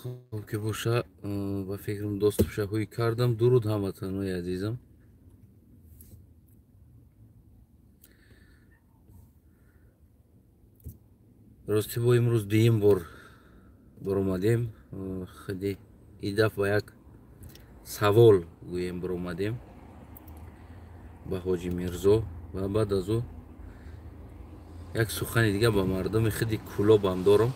Хуб ки боша, ба фикрам доступша ҳуй кардам. Дуруд ҳамватанои азизам. Рости бо имрӯз дуюм бор баромадем. Худи ин дафъ ба як савол гӯем баромадем ба Ҳоҷи Мирзо ва баъд аз ӯ як сухани дига ба мардуми худи Кӯлобам дорам.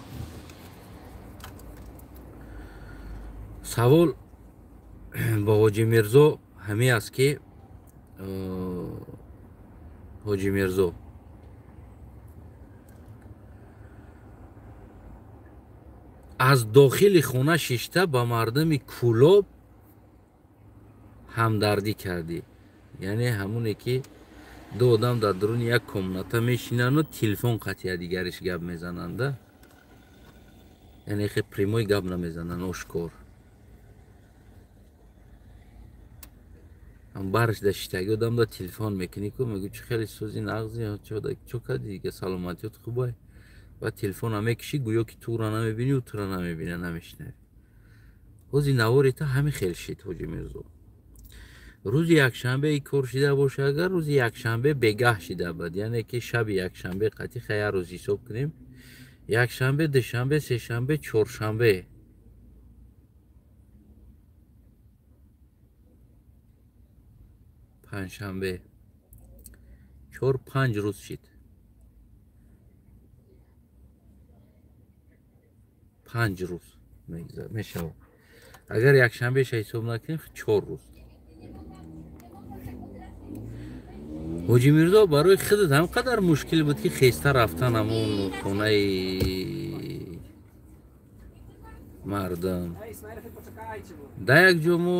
Савол ба Ҳоҷи Мирзо ҳамин аст ки Ҳоҷи Мирзо, аз дохили хона шишта ба мардуми Кӯлоб ҳамдардӣ кардӣ. Яъне ҳамоне ки ду одам дар дуруни як комната мешинанду телефон қатъия дигариш гап мезананда, яъне хе прямой гап намезананд, ошкор. Барш да шиштаги одам да телефон мекунӣ ку, мегӯ чӣ хеле сӯзи нағзи, чо кардӣ дига, саломатиёт хубай. Баъд телефона мекишӣ, гӯё ки тура намебинӣ, ӯ тура намебина, намешнавӣ. Ҳози навори та ҳамин хел шид. Ҳоҷи Мирзо, рӯзи якшанбе ин кор шида боша, агар рӯзи якшанбе бегаҳ шида буд, яъне ки шаби якшанбе қатъи хая рӯз ҳисоб кунем, якшанбе, душанбе, сешанбе, чоршанбе, панҷшанбе, 4-5 рӯз шид. 5 рӯз мешавад. Агар якшанбеша ҳисоб накунем, 4 рӯз. Ҳоҷи Мирзо, барои худат ҳам қадар мушкил буд ки хеста рафтан ҳамон хонаи мардум. Да як ҷо мо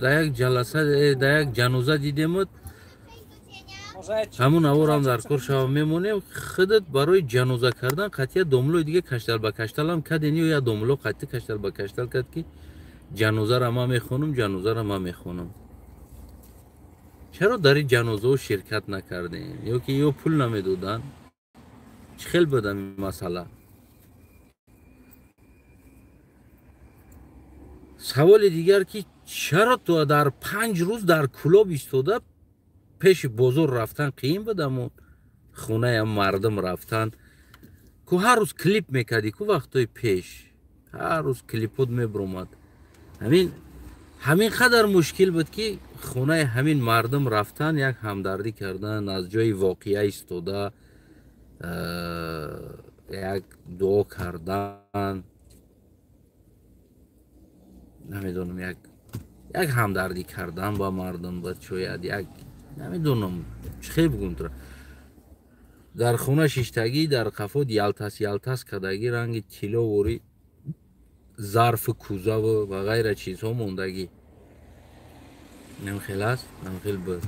да як ҷаласа, да як ҷаноза дидемуд, ҳамун аворам дар кор шава мемонем. Худат барои ҷаноза кардан қатъия домлои дига каштал ба кашталам карден, ё як домло қатъи каштал ба каштал кард ки ҷанозара ман мехонам, ҷанозара ман мехонам. Чаро дар ин ҷанозаҳо ширкат накардем? Ё ки ё пул намедоданд? Чӣ хел буд ҳамин масъала? Саволи дигар ки чаро ту дар 5 рӯз дар Кӯлоб истода пеши бозор рафтан қиин буд, аммо хонаи мардум рафтан? Ку ҳар рӯз клип мекардӣ, ку вақтҳои пеш ҳар рӯз клипот мебуромад. Ҳамин қадар мушкил буд ки хонаи ҳамин мардум рафтан, як ҳамдардӣ кардан, аз ҷои воқеа истода як дуо кардан, намедонам, як ҳамдардӣ кардан ба мардум буд, шояд як намедонам чӣ хел бигӯм тура. Дар хона шиштагӣ, дар қафот ялтас ялтас кардагӣ, ранги тилловорӣ зарфу кӯзаву ва ғайра чизҳо мондагӣ. Намхел аст, намхел буд.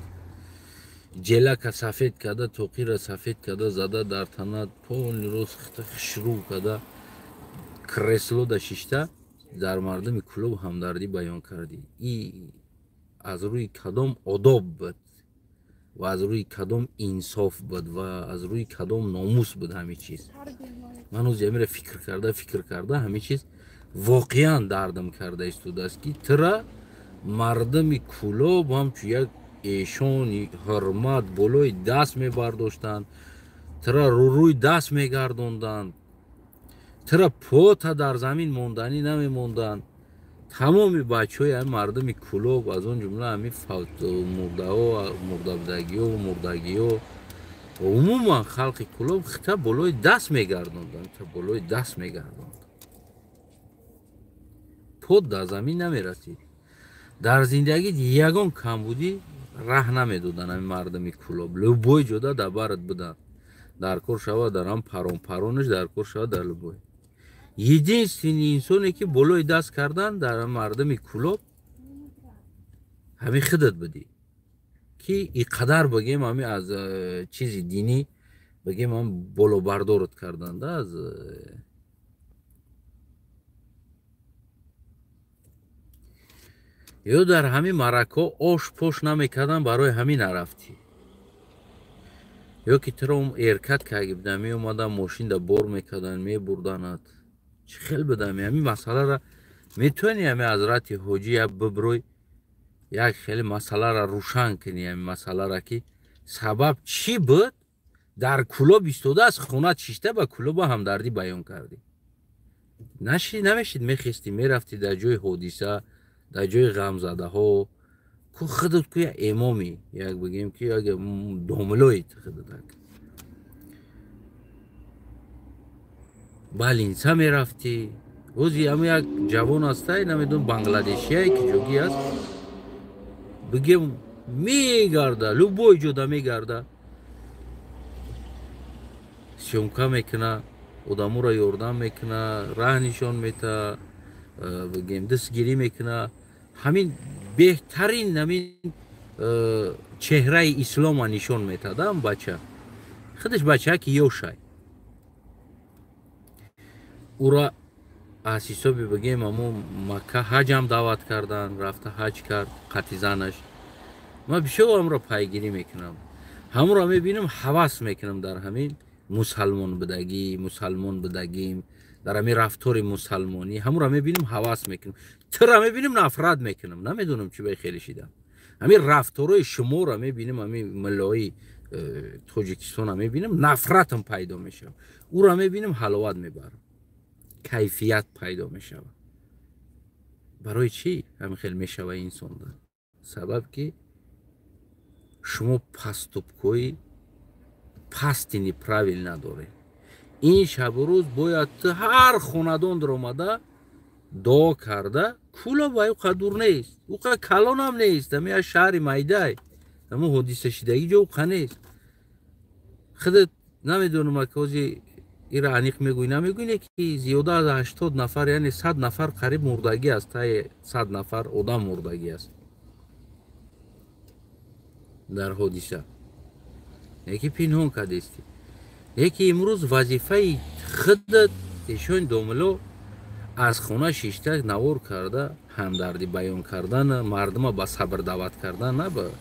Ҷелака сафед карда, тоқира сафед карда, зада дар тана, полни рост хушрӯ карда, креслода шишта дар мардуми Кӯлоб ҳамдардӣ баён кардӣ. И аз рӯи кадом одоб буд ва аз рӯи кадом инсоф буд ва аз рӯи кадом номус буд ҳамин чиз? Ман ҳози ҳаминро фикр карда, фикр карда, ҳамин чиз воқеан дардам карда истодааст ки тура мардуми Кӯлоб ҳамчун як эшони ҳурмат болои даст мебардоштанд, тура рӯрӯи даст мегардонданд, тура пота дар замин монданӣ намемонданд. Тамоми бачаҳои ҳамин мардуми Кӯлоб, аз он ҷумла ҳамин мурдаҳо, мурдабудагиҳо, мурдагиҳо, умуман халқи Кӯлоб хита болои даст мегардонданд, хита болои даст мегардонданд. Пот дар замин намерасид. Дар зиндагӣ ягон камбудӣ раҳ намедоданд ҳамин мардуми Кӯлоб. Любой ҷода дар барат буданд. Дар кор шава дар ҳам парон паронаш, дар кор шава дар любой. Единственный инсоне ки болои даст кардан дар мардуми Кӯлоб ҳамин худат будӣ, ки и қадар бигем ҳамин аз чизи динӣ бигем ҳам болобардорат карданд аз ё дар ҳамин маъракаҳо ош пош намекардан, барои ҳамин нарафтӣ. Ё ки туро эркат карда буданд, меомадан мошинда бор мекарданд, мебурданат. Чӣ хел будам ҳамин масъаларо метавонӣ ҳамин ҳазрати ҳоҷӣ як биброй, як хеле масъаларо рӯшан кунӣ, ҳамин масъаларо ки сабаб чӣ буд? Дар Кӯлоб истода аз хона чишта ба Кӯлоба ҳамдардӣ баён кардӣ. Намешид, мехестӣ, мерафтӣ дар ҷои ҳодиса, дар ҷои ғамзадаҳо. Ку худат ку як эмомӣ, як бигем ки як домлои худат. Балинса мерафтӣ. Ози ҳам як ҷавон ҳастай, намедонам бангладешияй ки ҷогӣ аст. Бигем мегарда, любой ҷода мегарда. Съёмка мекуна, одаморо ёрдам мекуна, раҳ нишон мета, бигем дастгирӣ мекуна. Ҳамин беҳтарин ҳамин чеҳраи ислома нишон метада бача. Худаш бача ки ёшай. Ура аз ҳисоби бигем ҳамо Макка ҳаҷам даъват кардан, рафта ҳаҷ кард қати занаш. Ман бисёр ҳамро пайгирӣ мекунам. Ҳамонро мебинам, ҳавас мекунам дар ҳамин мусалмон будагӣ, мусалмон будагим, дар ҳамин рафтори мусалмонӣ ҳамонро мебинам, ҳавас мекунам. Тура мебинам, нафрат мекунам. Намедонам чӣ бай хеле шидам. Ҳамин рафторои шуморо мебинам, ҳамин миллои Тоҷикистонро мебинам, нафратам пайдо мешавад. Уро мебинам, ҳаловат мебарам. Кайфият пайдо мешавад. Барои чӣ ҳамин хел мешава инсонда? Сабаб ки шумо паступкои пасти неправил надоред. Ин шабу рӯз бояд ту ҳар хонадон даромада дуо карда, Кӯлоб ӯ қадур нест, ӯ қа калонам нест, ҳамин як шаҳри майдай, ҳамун ҳодисашидагӣ ҷо ӯ қа нест. Худат намедонам аки ира аниқ мегӯй намегӯй, ки зиёда аз 80 нафар, яъне 100 нафар қариб мурдагӣ аст, таи 100 нафар одам мурдагӣ аст дар ҳодиса. Яки пинҳон кардестӣ. Яки имрӯз вазифаи худат эшон домло аз хона шишта навор карда, ҳамдардӣ баён кардан, мардума ба сабр даъват кардан наба.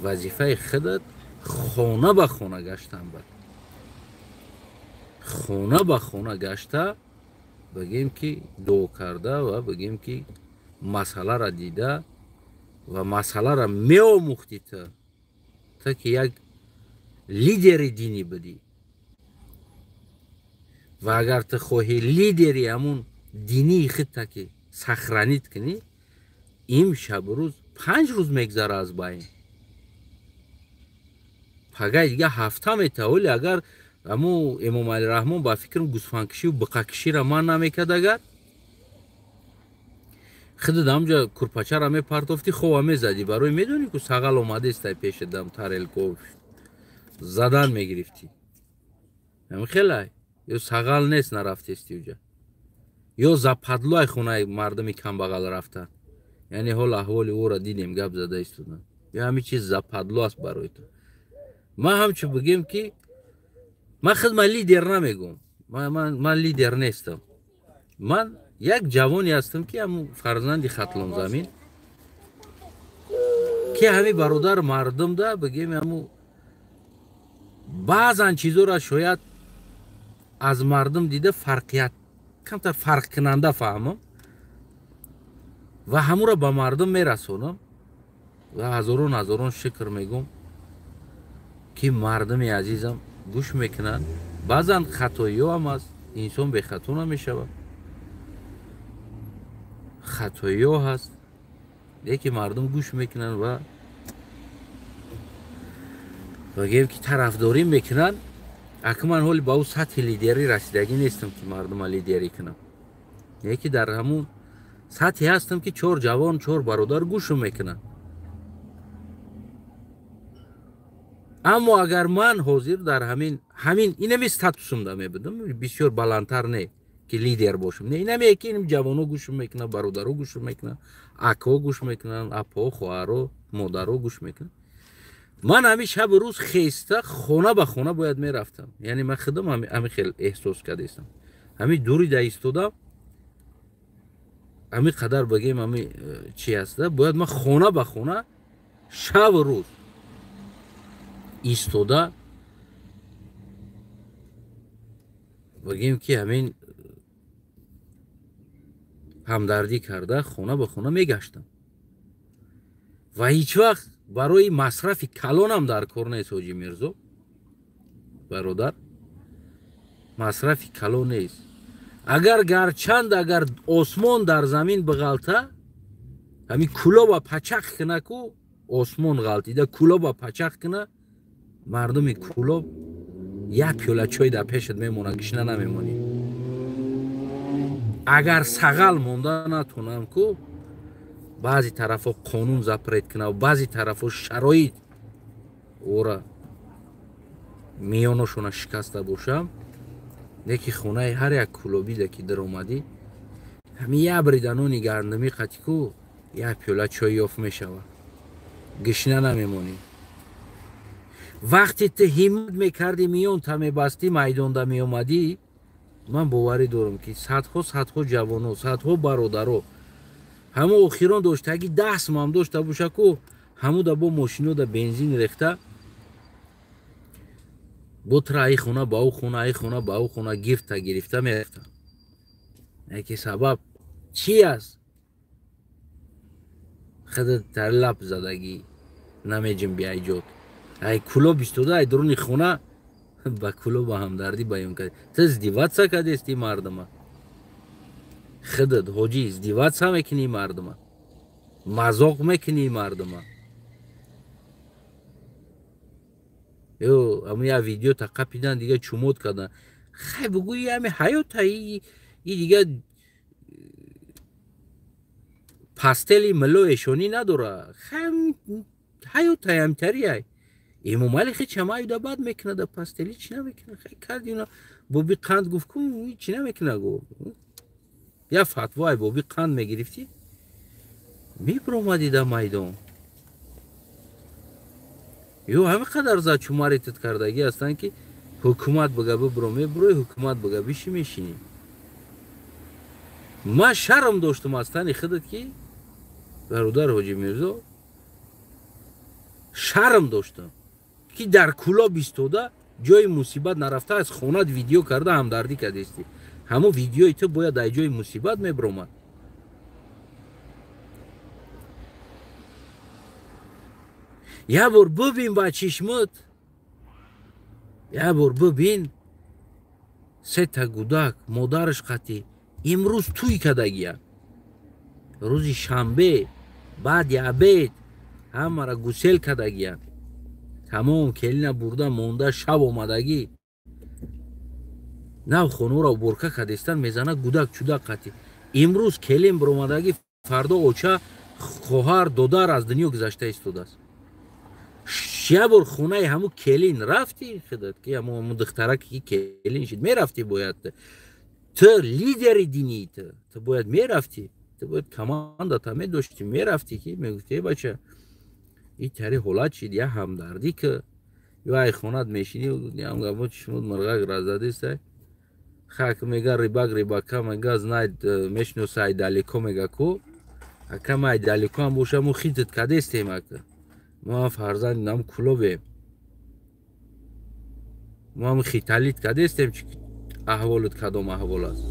Вазифаи худат хона ба хона гаштан бад. Хона ба хона гашта, бигем ки дуо карда ва бигем ки масъаларо дида ва масъаларо меомӯхтӣ ту, ту ки як лидери динӣ будӣ. Ва агар ту хоҳӣ лидери ҳамун динии худта ки сохранить кунӣ, им шабу рӯз 5 рӯз мегзара аз байн. Пагай дига ҳафта метаволи, агар аммо Эмомалӣ Раҳмон ба фикрам гӯсфандкишиву биқакиширо ман намекард, агар худат ҳамҷа курпачаро мепартофтӣ, хова мезадӣ. Барои медонӣ ку сағал омадестай пешадам тарелко задан мегирифтӣ. Ҳамин хелай ё сағал нест нарафтести уҷа, ё западлои хонаи мардуми камбағал рафтан. Яъне ҳол аҳволи ӯро дидем, гап зада истодан. Ё ҳамин чиз западло аст барои ту. Ман ҳамчун бигем ки ман худ ман лидер намегӯм, ман лидер нестам. Ман як ҷавоне ҳастам ки ҳамун фарзанди Хатлонзамин, ки ҳамин бародар мардумда бигем ҳамун баъзан чизоро шояд аз мардум дида фарқият камтар фарқкунанда фаҳмам ва ҳамуро ба мардум мерасонам ва ҳазорон ҳазорон шукр мегӯм ки мардуми азизам гӯш мекунанд. Баъзан хатоиҳо ҳам аст, инсон бехато намешавад, хатоиҳо ҳаст, лекин мардум гӯш мекунанд ва гӯем ки тарафдорӣ мекунанд. Аки ман ҳоли ба ӯ сатҳи лидерӣ расидагӣ нестам ки мардума лидерӣ кунам, лекин дар ҳамун сатҳе ҳастам ки 4 ҷавон, 4 бародар гӯшум мекунанд. Аммо агар ман ҳозир дар ҳамин инами статусумда мебудам, бисёр баландтар не ки лидер бошам, не инаме ки ин ҷавоно гӯшум мекунанд, бародаро гӯшум мекунанд, акҳо гӯш мекунанд, апо, хоҳаро, модаро гӯш мекунанд. Ман ҳамин шабу рӯз хеста хона ба хона бояд мерафтам. Яъне ман худам ҳамин хел эҳсос кардастам. Ҳамин дури да истодам, ҳамин қадар бигем ҳамин чи аста, бояд ман хона ба хона шабу рӯз истода бигем ки ҳамин ҳамдардӣ карда хона ба хона мегаштам. Ва ҳеҷ вақт барои масрафи калонам дар кор нест, Ҳоҷи Мирзо бародар, масрафи калон нест. Агар гарчанд агар осмон дар замин биғалта, ҳамин кулоба пачақ кина ку, осмон ғалтида кулоба пачақ кина, мардуми кулоб як пиёла чой дар пешат мемона, гишна намемонӣ. Агар сағал монда натонам ку, баъзе тарафҳо қонун запрет кина, баъзе тарафҳо шароит ора миёношона шикаста бошам, неки хонаи ҳар як кулобида ки даромадӣ, ҳамин як брида нони гандумӣ қатӣ ку, як пиёла чой ёфт мешавад, гишна намемонӣ. Вақте ту ҳиммат мекардӣ, миёнта мебастӣ, майдонда меомадӣ, ман боварӣ дорам ки садҳо садҳо ҷавоно, садҳо бародаро ҳамо охирон доштаги даст мам дошта боша ку, ҳамуда бо мошинода бензин рехта, бо тра ай хона ба ӯ хона, ай хона ба ӯ хона гирфта гирифта мерафта. Яке сабаб чи аст? Худат дар лаб задагӣ намеҷунби айҷод. Ай кулоб истода, ай дуруни хона ба кулоба ҳамдардӣ баён кард. Ту издиватса кардести мардума. Худат ҳоҷӣ издиватса мекунӣ мардума, мазоқ мекунӣ мардума. Ё ҳамун як видео та қапидан, дига чумод кардан. Хай бугӯи ҳами ҳаёта и дига пастели милло эшонӣ надора. Хай ҳаёта ҳамтарияй. Эмомалӣ хе чамаюда бад мекунад, да пастели чӣ намекунад? Хай карди уна боби қанд гуфт ку, чӣ намекунад гу. Я фатвои боби қанд мегирифтӣ, мебиромадӣ дар майдон. Ё ҳамин қадар зачумаритат кардагӣ ҳастанд ки ҳукумат бага бибиро мебирои, ҳукумат бага биши мешинӣ. Ман шарм доштам аз тани худат ки бародар Ҳоҷи Мирзо, шарм доштам ки дар кулоб истода ҷои мусибат нарафта аз хонат видео карда ҳамдардӣ кардестӣ. Ҳамон видеои ту бояд дар ҷои мусибат мебиромад. Як бор бибин ба чишмат, як бор бибин сета гудак модараш қатӣ имрӯз тӯй кардагия, рӯзи шанбе баъди обед ҳамаро гусел кардагия, тамом келина бурда монда, шаб омадагӣ, нав хонаро уборка кардестан, мезана гудак чудак қатӣ. Имрӯз келин биромадагӣ, фардо оча, хоҳар, додар аз дунё гузашта истодааст. Як бор хонаи ҳамун келин рафтӣ худат ки ҳамун духтараке ки келин шид, мерафтӣ бояд. Ту лидери динии ту бояд мерафтӣ, ту бояд командата медоштӣ, мерафтӣ ки мегуфтӣ э бача, ин тари ҳолат шид, я ҳамдардӣ ки. Ё ай хонат мешинӣ, ям чишмуд мирғак разадистай. Хак мега рибак рибака мега знает мешноса ай далеко мега ку. Акам ай далеко ҳам боша мо хитат кадестем ака. Мо ҳам фарзанди нам кулобем. Мо ҳам хиталит кадестем, чи аҳволат кадом аҳвол аст.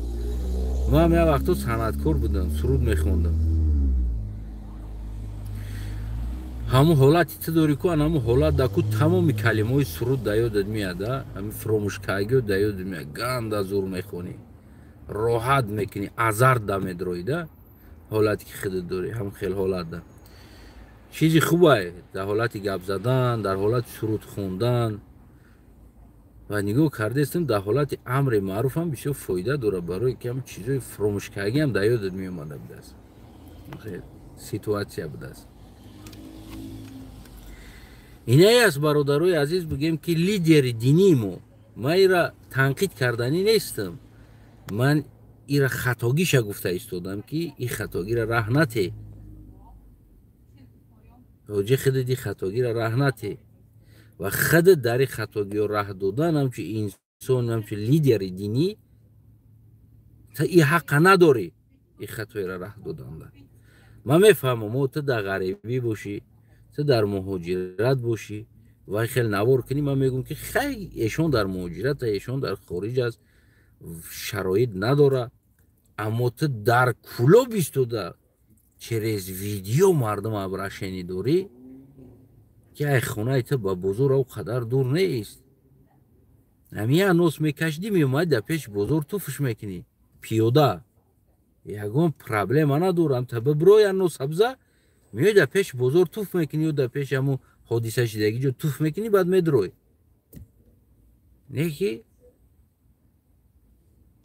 Мо ҳам як вақто санъаткор будам, суруд мехондам. Ҳамун ҳолати ту дорӣ ку, ан ҳамун ҳолат да ку тамоми калимаҳои суруд да ёдат меяд, ҳамин фуромӯшкагиё да ёдат меяд. Ганда зур мехонӣ, роҳат мекунӣ, азарт да медроӣ да ҳолате ки худат дорӣ, ҳамун хел ҳолат да. Чизи хубае дар ҳолати гап задан, дар ҳолати суруд хондан. Ва нигоҳ кардестам, дар ҳолати амри маъруф ҳам бисёр фоида дорад, барои ки ҳам чизои фуромӯшкагӣ ҳам дар ёдат меомада будааст, ситуатсия будааст. Инае аст бародарои азиз, бигем ки лидери динии мо, ман ира танқид карданӣ нестам, ман ира хатогиша гуфта истодам ки ин хатогиро раҳ нате. Ҳоҷи худат ин хатогиро раҳ нате ва худат дар ин хатогиҳо раҳ додан ҳамчун инсон, ҳамчун лидери динӣ ту ин ҳаққа надорӣ ин хатоиро раҳ доданда. Ман мефаҳмам, мо ту дар ғарибӣ бошӣ, ту дар муҳоҷират бошӣ ва хел навор кунӣ, ман мегӯям ки хай эшон дар муҳоҷират, эшон дар хориҷ аст, шароит надора, Аммо ту дар Кӯлоб истода через видео мардум обращение дорӣ, ки ай хонаи ту ба бозор ав қадар дур нест. Ҳамин нос мекашидӣ, меомадӣ дар пеши бозор туфш мекунӣ пиёда, ягон проблема надорам. Та бибро я нос сабза, меои дар пеши бозор туф мекунӣ ё дар пеши ҳамун ҳодиса шидаги ҷо туф мекунӣ, баъд медрой. Не ки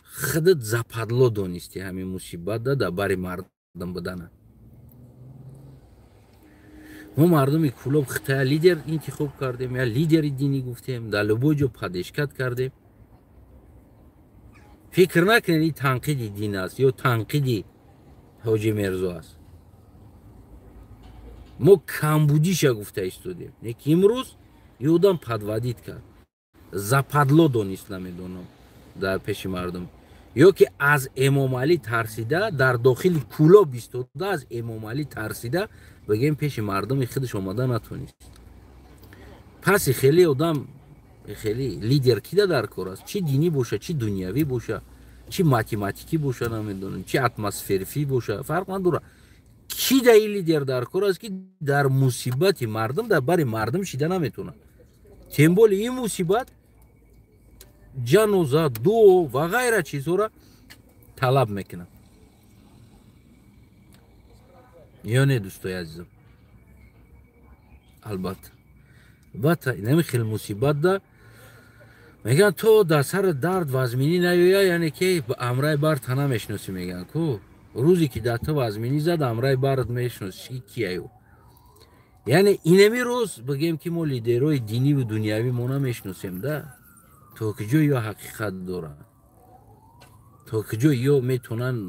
худат западло донистӣ ҳамин мусибатда дар бари мардум будана. Мо мардуми Кӯлоб хитая лидер интихоб кардем, я лидери динӣ гуфтем, дар любой ҷо поддержкат кардем. Фикр накунед ин танқиди дин аст ё танқиди Ҳоҷи Мирзо аст. Мо камбудиша гуфта истодем. Не ки имрӯз ин одам подводить кард, западло донист, намедонам, дар пеши мардум, ё ки аз Эмомалӣ тарсида дар дохили Кӯлоб истода, аз Эмомалӣ тарсида бигем пеши мардуми худаш омада натонист. Пас хеле одам, хеле лидер кида дар кор аст, чӣ динӣ боша, чӣ дунявӣ боша, чӣ математикӣ боша, намедонам, чӣ атмосферифӣ боша, фарқ надорад. Ки да ин лидер дар кор аст, ки дар мусибати мардум, дар бари мардум шида наметавонад. Тем более ин мусибат ҷаноза, дуо ва ғайра чизҳоро талаб мекунад. Ё не, дӯстои азизам? Албатта, албатта, инами хел мусибат да мегӯянд, то дар сари дард вазминӣ наёя, яъне ки амраи бар та намешиносӣ, мегӯянд ку. Рӯзе ки дар ту вазминӣ зад, амраи барат мешиносӣ, ки кияю. Яъне инами рӯз бигем, ки мо лидерҳои диниву дунявӣ мо намешиносем да, то куҷо ё ҳақиқат доранд, то куҷо ё метавонанд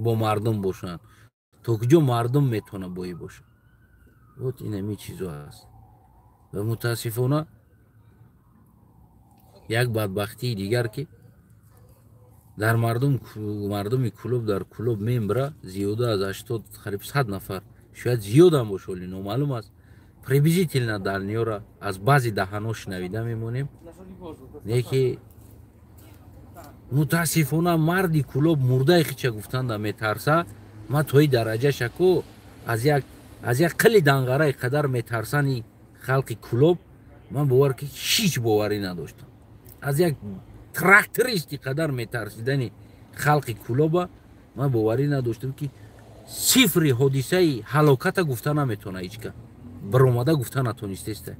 бо мардум бошанд, то куҷо мардум метавонад бо ӣ бошад. Вот инами чизо аст. Ва мутаассифона як бадбахтии дигар, ки дар мардуми Кӯлоб, дар Кӯлоб мембра зиёда аз 80, қариб 100 нафар, шояд зиёдам боша, оли номаълум аст, приблизительно дарниёра аз баъзе даҳанҳо шунавида мемонем. Не ки мутаассифона марди Кӯлоб мурдаи хича гуфтанда метарса. Ман то и дараҷаша ку аз як қили данғараи қадар метарсани халқи Кӯлоб, ман бовар ки ҳеҷ боварӣ надоштам. Аз як трактористи қадар метарсидани халқи Кӯлоба ман боварӣ надоштам, ки сифри ҳодисаи ҳалоката гуфта наметавона, ҳеҷ ка баромада гуфта натонистеста,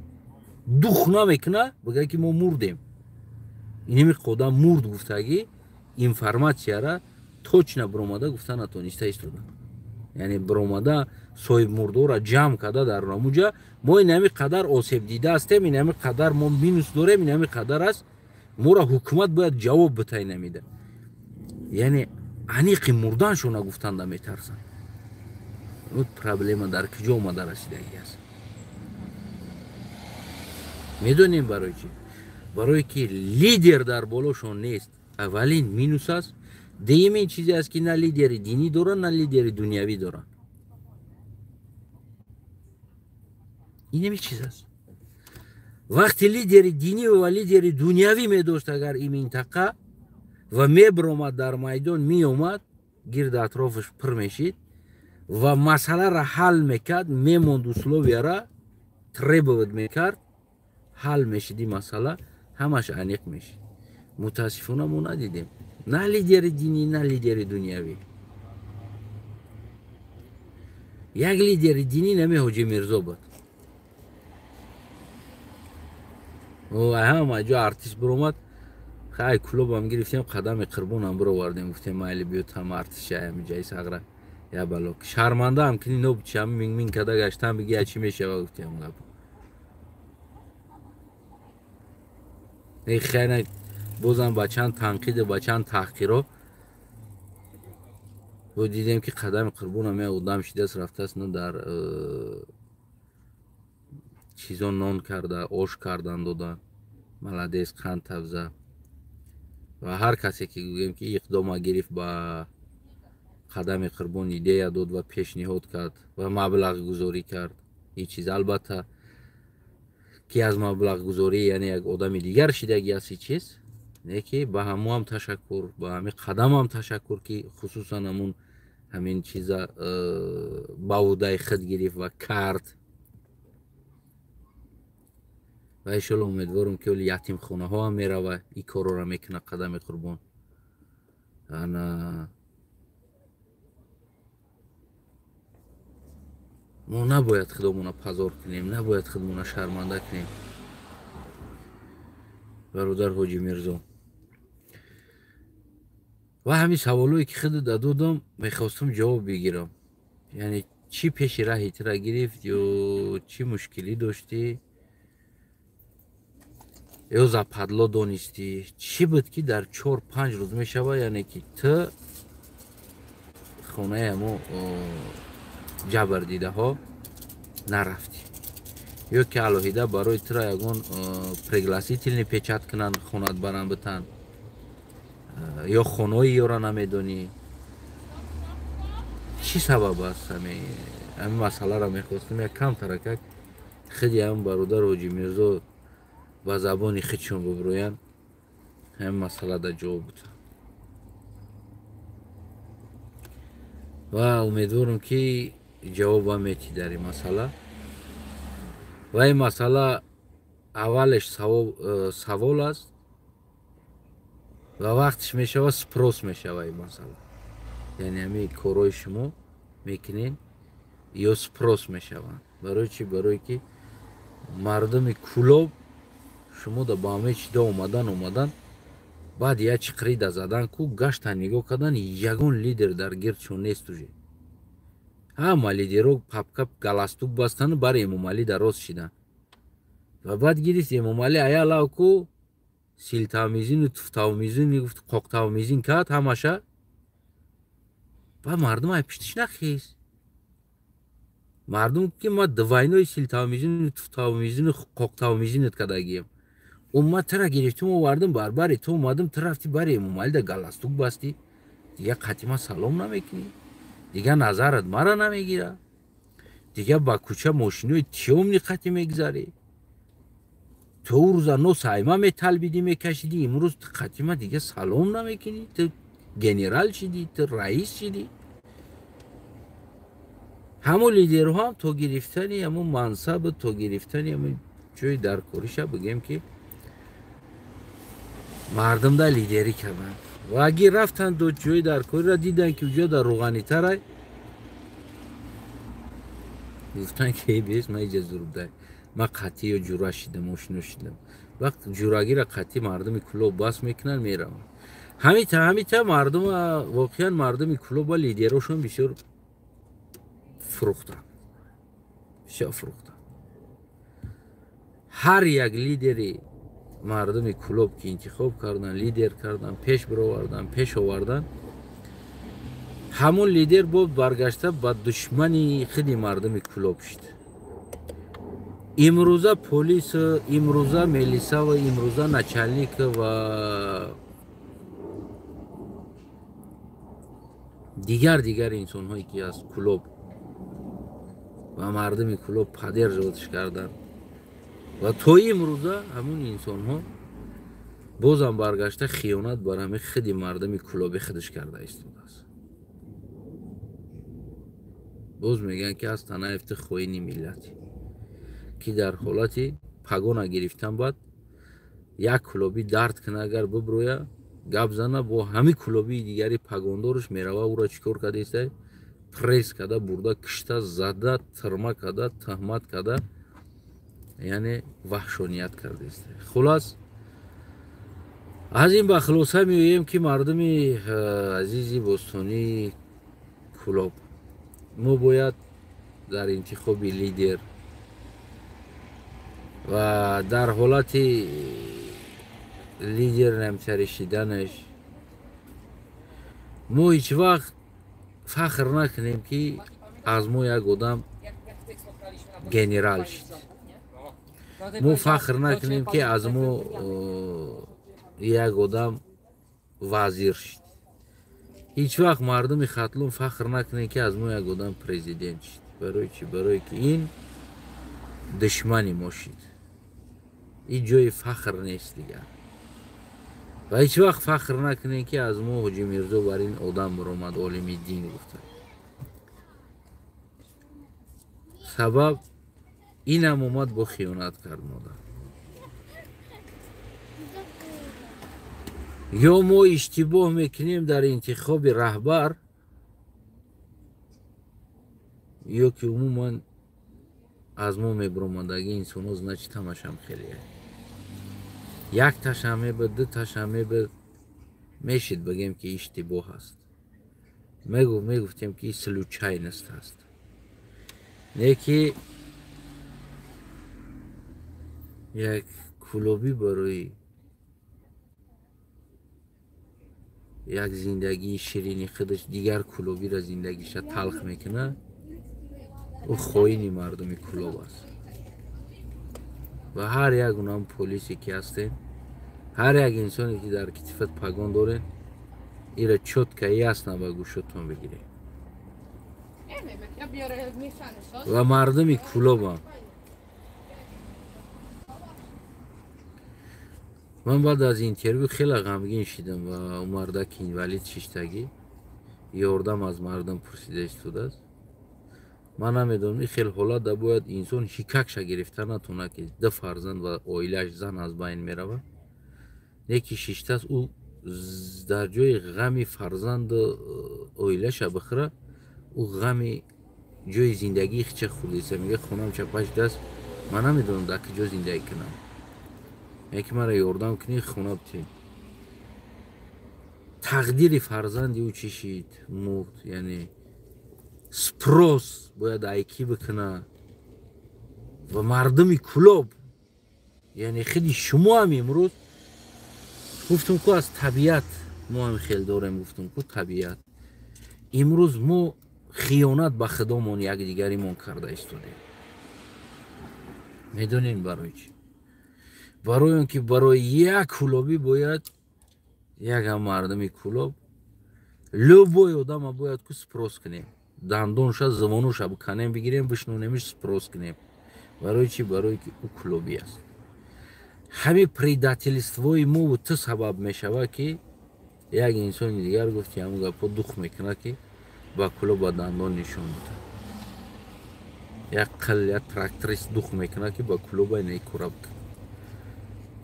дух намекуна бигӯяд, ки мо мурдем, инами одам мурд гуфтагӣ информатсияра точно баромада гуфта натониста истода. Яъне баромада соҳибмурдора ҷамъ карда дар намуҷа, мо инами қадар осебдида ҳастем, инами қадар мо минус дорем, инами қадар аст, моро ҳукумат бояд ҷавоб битай намида. Яъне аниқи мурданшона гуфтанда метарсанд. Вот проблема дар куҷо омада расидагӣ аст. Медонем барои чӣ? Барое ки лидер дар болошон нест. Аввалин минус аст. Дуюмин чизе аст, ки на лидери динӣ доранд, на лидери дунявӣ доранд. Инами чиз аст. Вақти лидери динӣ ва лидери дунявӣ медошт, агар ин минтақа ва мебиромад дар майдон, меомад, гирди атрофаш пур мешид ва масъаларо ҳал мекард, мемонд, условияра требовать мекард, ҳал мешид ин масъала, ҳамаш аниқ мешид. Мутаассифона мо надидем на лидери динӣ, на лидери дунявӣ. Як лидери динӣ нами Ҳоҷи Мирзо буд. Ҳама ҷо артист биромад, хай Кӯлобам гирифтем, қадами қурбонам бировардем, гуфтем майли, биё там артист шаями ҷаи сағра я бало шармандаам кини нобчам мин када гаштам, биги я чӣ мешава, гуфтем гап. Хеле бозам ба чанд танқиду ба чанд таҳқиро бо дидем, ки қадами қурбонам я одам шидааст, рафтааст, на дар чизо нон карда, ош кардан додан. Молодец, қанд тавза. Ва ҳар касе ки гӯем ки иқдома гирифт, ба қадами қурбон идея дод ва пешниҳод кард ва маблағгузорӣ кард, ин чиз албатта ки аз маблағгузорӣ, яъне як одами дигар шидагӣ аст, ин чиз. Не ки ба ҳамоам ташаккур, ба ҳами қадамам ташаккур, ки хусусан ҳамун ҳамин чиза ба ӯҳдаи худ гирифт ва кард. Ва иншоалло умедворам, ки оли ятимхонаҳо ҳам мерава, ин корора мекуна Қадами Қурбон. Ана мо набояд худомона пазор кунем, набояд худмона шарманда кунем. Бародар Ҳоҷи Мирзо, ва ҳамин саволое ки худ додам, мехостам ҷавоб бигирам. Яъне чӣ пеши раҳи тура гирифт ё чӣ мушкилӣ доштӣ ё западло донистӣ? Чӣ буд, ки дар 4-5 рӯз мешава, яъне ки ту хонаи ҳамо ҷабрдидаҳо нарафтӣ, ё ки алоҳида барои тура ягон пригласительный печать кунанд, хонат баранд битанд, ё хонаи ёра намедонӣ? Чӣ сабаб аст? Ҳамин масъаларо мехостем як кам таракак худи ҳам бародар Ҳоҷи Мирзо ба забони худшон бубурӯянд, ҳамин масъалада ҷавоб бутанд. Ва умедворам, ки ҷавобам метӣ дар ин масъала. Ва ин масъала аввалеш савол аст ва вақтиш мешава, спрос мешава ин масъала. Яъне ҳамин корҳои шумо мекунед ё спрос мешаванд. Барои чӣ? Барое ки мардуми Кӯлоб шумо да ба ҳамаи чида омадан, баъд як чиқрида задан ку гаштан нигоҳ кардан, ягон лидер дар гирдшон нест уже. Ҳама лидерҳо папка галастук бастану бари Эмомалӣ дароз шиданд. Ва баъд гирифт Эмомалӣ аялав ку силтавмизину туфтавмизин мегуфт, қоқтавмизин кард ҳамаша. Баъд мардум ай пиштиш нахез. Мардум ки ма двойной силтавмизину туфтавмизину қоқтавмизинат кардагием. Ма тура гирифтум, овардум, барбари ту омадум, ту рафти бари Эмомалӣ да галастук бастӣ, дигар қатима салом намекунӣ, дигар назарат мара намегира, дигар ба кӯча мошинои тёмни қати мегзарӣ. Ту ӯ рӯза нос айма металбидӣ, мекашидӣ, имрӯз ту қатима дигар салом намекунӣ, ту генерал шидӣ, ту раис шидӣ. Ҳамон лидерҳо ҳам то гирифтани ҳамон мансаб, то гирифтани ҳамон ҷои даркориша, бигем ки мардум да лидерӣ карданд. Ва агар рафтанд до ҷои даркориро диданд, ки уҷо дар рӯғанитарай, гуфтанд ки бес ма иҷа зурбдай, ма қатъи ё ҷура шидам, ошино шидам. Вақт ҷурагиро қатъи мардуми Кӯлоб бас мекунанд, мераванд. Ҳамита мардум, воқеан мардуми Кӯлоб ва лидерошон бисёр фурӯхтанд, бисёр фурӯхтанд. Ҳар як лидери мардуми Кӯлоб ки интихоб кардан, лидер кардан, пеш бировардан, пеш овардан, ҳамон лидер бо баргашта ба душмани худи мардуми Кӯлоб шуд. Имрӯза полис, имрӯза милиса ва имрӯза начальник ва дигар инсонҳое ки аз Кӯлоб ва мардуми Кӯлоб поддерживатш карданд, ва то имрӯза ҳамун инсонҳо бозам баргашта хиёнат бар ҳамин худи мардуми Кӯлоби худаш карда истодааст. Боз мегӯянд, ки аз Танаев ту хоини миллатӣ, ки дар ҳолати пагона гирифтан баъд як кӯлобӣ дард куна, агар биброя гап зана, бо ҳамин кӯлобии дигари пагондораш мерава, ӯро чӣ кор карда иста? Пресс карда, бурда, кишта, зада, тирма карда, туҳмат карда, яъне ваҳшоният карда иста. Хулас, аз ин ба хулоса меоем, ки мардуми азизи бостонии Кӯлоб, мо бояд дар интихоби лидер ва дар ҳолати лидер намтари шиданаш мо ҳеҷ вақт фахр накунем, ки аз мо як одам генерал шид. Мо фахр накунем, ки аз мо як одам вазир шид. Ҳеҷ вақт мардуми Хатлон фахр накунем, ки аз мо як одам президент шид. Барои чӣ? Барое ки ин душмани мо шид. Ин ҷои фахр нест дигар. Ва ҳеҷ вақт фахр накунем, ки аз мо Ҳоҷи Мирзо бар ин одам баромад, олими дин гуфта. Сабаб инам омад бо хиёнат кард модар. Ё мо иштибоҳ мекунем дар интихоби раҳбар, ё ки умуман аз мо мебаромадаги инсонҳо, значит, ҳамашам хеле. Як ташам мебуд, ду ташам мебуд, мешид бигем, ки иштибоҳ аст. Мегуфтем, ки случайность аст. Не ки як кулобӣ барои як зиндагии ширини худаш дигар кулобиро зиндагиша талх мекунад, ӯ хоини мардуми Кулоб аст. Ва ҳар як унам полисе ки ҳастем, ҳар як инсоне ки дар китифат пагон дорем, ира чётко ясно ба гӯшотон бигирем. Ва мардуми Кулобам, ман баъд аз интервю хеле ғамгин шидам ва ӯ мардаки инвалид шиштагӣ ёрдам аз мардум пурсида истодааст. Ман намедонам, ин хел ҳолат бояд инсон ҳикакша гирифта натонад, ки ду фарзанд ва оилааш, зан аз байн меравад. Не ки шиштааст, ӯ дар ҷои ғами фарзанду оилаша бихӯра, ӯ ғами ҷои зиндагии хича хӯрдиста. Мега, хонам чапа шудааст, ман намедонам дар куҷо зиндагӣ кунам, яке маро ёрдам кунӣ, хона битем. Тақдири фарзанди ӯ чӣ шид? Мурд. Яъне спрос бояд айкӣ бикуна. Ва мардуми Кулоб, яъне худи шумо ҳам имрӯз гуфтум ку, аз табиат мо ҳам хел дорем, гуфтум ку, табиат. Имрӯз мо хиёнат ба худомон, якдигаримон карда истодем. Медонем барои чӣ? Барои он ки барои як кулобӣ бояд якам мардуми Кулоб, любой одама бояд ку спрос кунем, дандонша, зувонуша биканем, бигирем, бишнонемиш, спрос кунем. Барои чӣ? Барое ки ӯ кулобӣ аст. Ҳамин предательствои мову ту сабаб мешавад, ки як инсони дигар гуфти ҳамун гапҳо дух мекунад, ки ба кулоб ба дандон нишон диҳад. Як қил, як тракторист дух мекунад, ки ба кулоба инакора бикунад.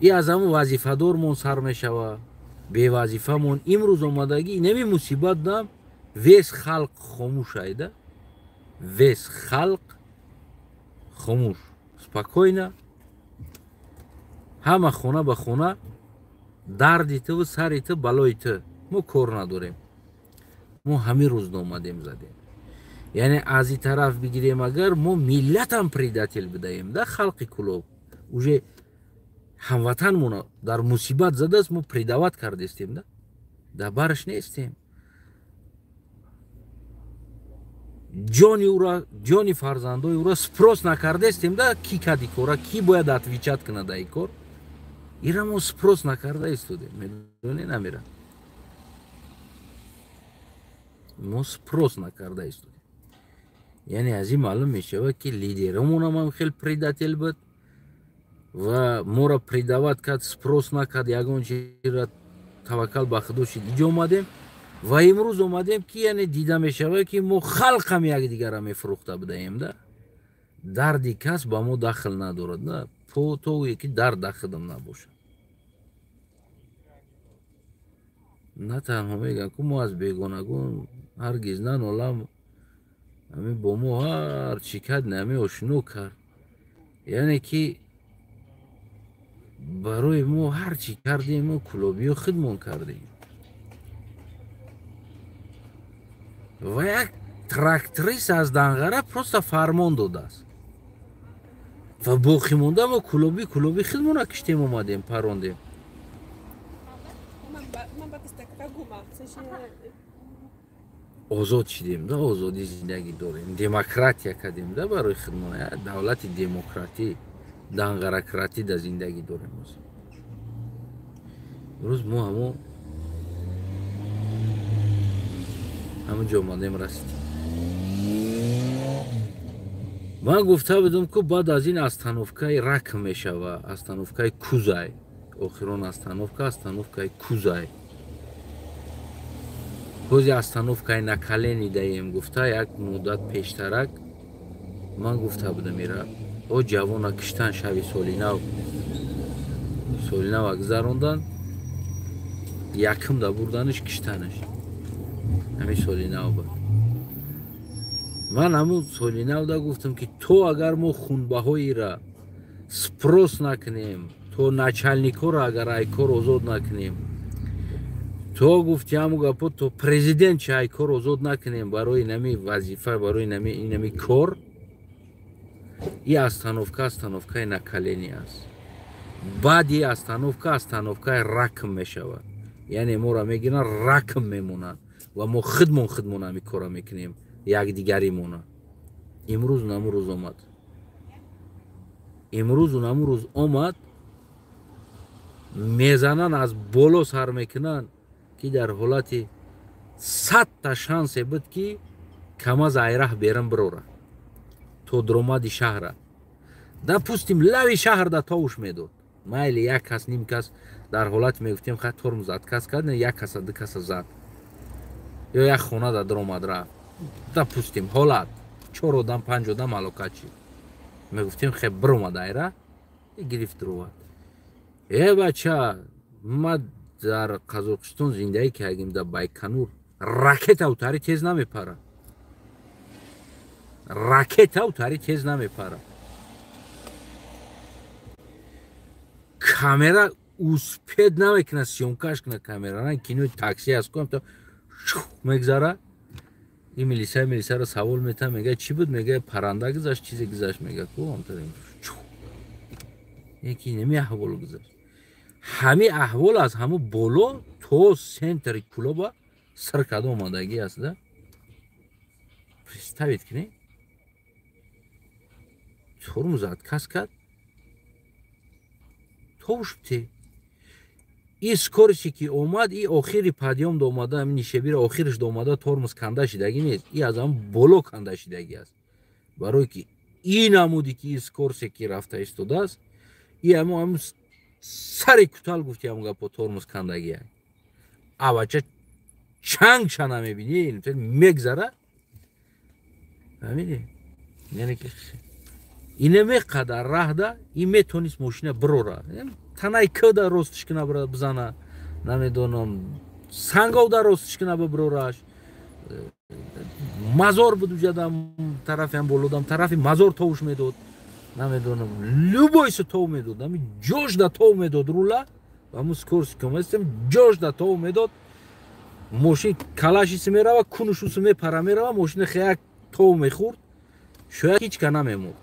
И аз ҳамун вазифадормон сар мешавад, бевазифамон. Имрӯз омадагӣ инами мусибат дам, весь халқ хомӯш айда, весь халқ хомӯш, спокойно, ҳама хона ба хона, дарди туву сари ту, балои ту, мо кор надорем. Мо ҳамин рӯз омадем, задем. Яъне аз ин тараф бигирем агар, мо миллатам предатель будаем да. Халқи Кулоб уже ҳамватанмона дар мусибат задааст, мо предавать кардестем да, дар бараш нестем. Ҷони ӯра, ҷони фарзандои ӯра спрос накардестем да. Ки кади кора, ки бояд отвечать кунад дар ин кор, ира мо спрос накарда истодем. Медонӣ, намера, мо спрос накарда истодем. Яъне аз ин маълум мешавад, ки лидеромонам ҳам хел предатель буд ва моро предавать кард, спрос накард ягон чизра, таваккал ба худо шид. Иҷо омадем ва имрӯз омадем, ки яъне дида мешавад, ки мо халқам якдигарра мефурӯхта будаем да. Дарди кас ба мо дахл надорад, на то ки дард дахлам набошад. На танҳо мегӯям, ку мо аз бегонагон ҳаргиз нанолам. Ҳамин бо мо ҳар чӣ кард, нами ошино кард. Яъне ки барои мо ҳар чӣ кардем, мо кулобиё худмон кардем. Ва як тракторист аз Данғара просто фармон додааст ва боқӣ монда мо кулобӣ худмона киштем, омадем, парондем. Озод шидем да, озодӣ зиндагӣ дорем, демократия кардем да, барои худмона давлати демократӣ, данғаракратӣ да зиндагӣ дорем. Имрӯз мо ҳамон ҷо омадем, расидем. Ман гуфта будам, ку баъд аз ин остановкаи рак мешава, остановкаи кузай. Охирон остановка, остановкаи Кузай. Ҳози остановкаи на колени даем гуфта, як муддат пештарак ман гуфта будам, ира о ҷавона киштан шави соли нав, соли нава гузарондан, якм да бурданиш, киштанаш ҳамин соли нав буд. Ман ҳамун соли навда гуфтам, ки то агар мо хунбаҳоира спрос накунем, то начальникҳоро агар айкор озод накунем, то гуфти ҳаму гапо, то президент чи айкор озод накунем барои нами вазифа, барои нами инами кор, и остановка остановкаи на колени аст. Баъди остановка остановкаи ракм мешавад, яъне моро мегиранд, ракм мемонанд ва мо худмон ҳами кора мекунем якдигаримона. Имрӯз наму рӯз омад, имрӯзу наму рӯз омад. Мезананд, аз боло сар мекунанд, ки дар ҳолати 100-та шансе буд, ки КамАЗ айраҳ берун бирора то дуромади шаҳра, допустим, лави шаҳр да товуш медод. Майли, як кас, ним кас, дар ҳолати мегуфтем, ха, тормоз отказ кард, як каса, ду каса зад ё як хона да дуромад рафт, допустим, ҳолат чор одам, панҷ одам ҳалокат шид, мегуфтем, хе, биромад айра, гирифт, дуровад. Э, бача, ма дар Қазоқистон зиндагӣ кардем, дар Байканур ракета утари тез намепара, ракета утари тез намепара. Камера успед намекуна съёмкаш куна, камера на кинои такси аст кунам, то мегзара. И милисаро савол метам, мега, чӣ буд? Мега, паранда гузашт, чизе гузашт, мега, ку яки неми аҳвол гузашт. Ҳами аҳвол аз ҳаму боло то центри Кулоба сир карда омадагӣ аст да. Представить кунед, тормоз отказ кард, товуш те и скорости ки омад, и охири подъём да омада, ҳамин нишебира охириш да омада, тормоз канда шидагӣ нест, и аз ҳам боло канда шидагӣ аст. Барое ки и намуди ки и скоросте ки рафта истодааст, и ҳамо сари кутал гуфти ҳамон гапо тормоз кандагия. Авача чангша намебинӣ, мегзара, фаҳмидӣ? Яъне ки инаме қадар раҳда и метонист мошина бирора, танаи кӯда ростиш кина бизана, намедонам, санговда ростиш кина бибирораш. Мазор буд уҷадам, тарафиам болодам, тарафи мазор товуш медод, намедонам, любойсу тов медод, ами ҷош да тов медод рула, ҳамун скорости комастем ҷош да тов медод, мошин калашиси мерава, кунушусу мепара мерава, мошина хеяк тов мехӯрд, шояд ҳеч ка намемурд,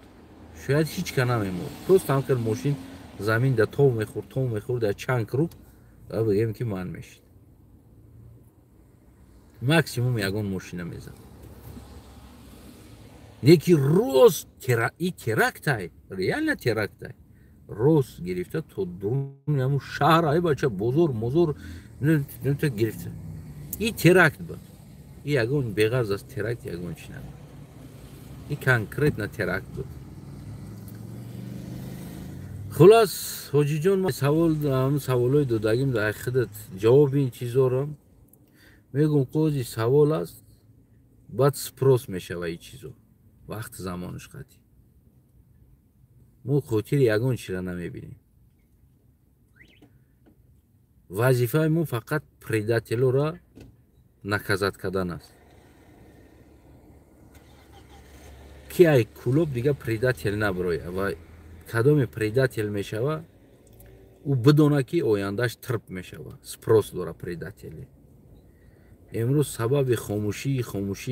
шояд ҳеч ка намемурд, просто ҳам хел мошин замин да тов мехӯрд, тов мехӯрд, дар чанд круг ва бигем ки ман мешид, максимум ягон мошина мезад. Неки рост и терактай, реально терактай, рост гирифта то дуруни ҳамун шаҳр, ай бача, бозор мозор гирифта, и теракт буд, и ягон беғарз аз теракт ягон чи набуд, и конкретно теракт буд. Хулас, ҳоҷиҷон, савол, ҳамун саволҳои додагим дар худат ҷавоби ин чизорам мегум. Қози савол аст, баъд спрос мешава ин чизо, вақти замонаш қатӣ. Мо хотири ягон чира намебинем. Вазифаи мо фақат предателора наказать кардан аст, ки ай Кулоб дига предатель набироя ва кадоме предатель мешава, ӯ бидона, ки ояндаш трп мешава, спрос дора предатели. Имрӯз сабаби хомӯшӣ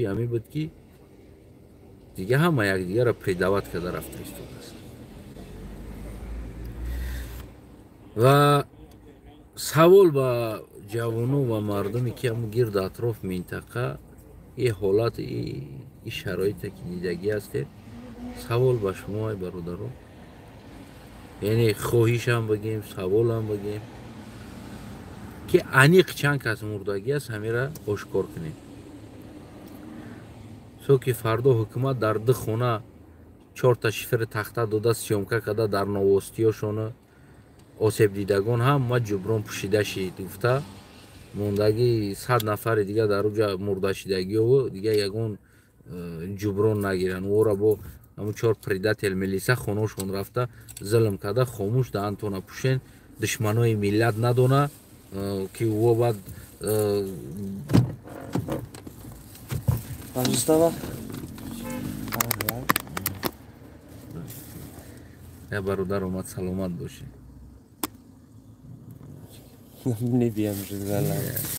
ҳамин буд, ки дига ҳама якдигарро предават карда рафта истодааст. Ва савол ба ҷавоно ва мардуме, ки ҳамун гирду атроф минтақа и ҳолат, и шароите ки дидагӣ ҳастед, савол ба шумо, ай бародаро, яъне хоҳишам бигем, саволам бигем, ки аниқ чанд кас мурдагӣ аст, ҳамира ошкор кунем, то ки фардо ҳукумат дар ду хона чорта шифери тахта дода, съёмка карда дар новостиёшона. Осебдидагон ҳама ҷуброн пӯшида шид гуфта, мондагӣ 100 нафари дига дар уҷа мурдашидагиёву дига ягон ҷуброн нагиранд. Ора бо ҳамун чор предатель милиса хоношон рафта зулм карда, хомӯш даҳантона пӯшен, душманои миллат надона, ки во баъд. Я бародар омад, саломат бошед. Не wiem, że.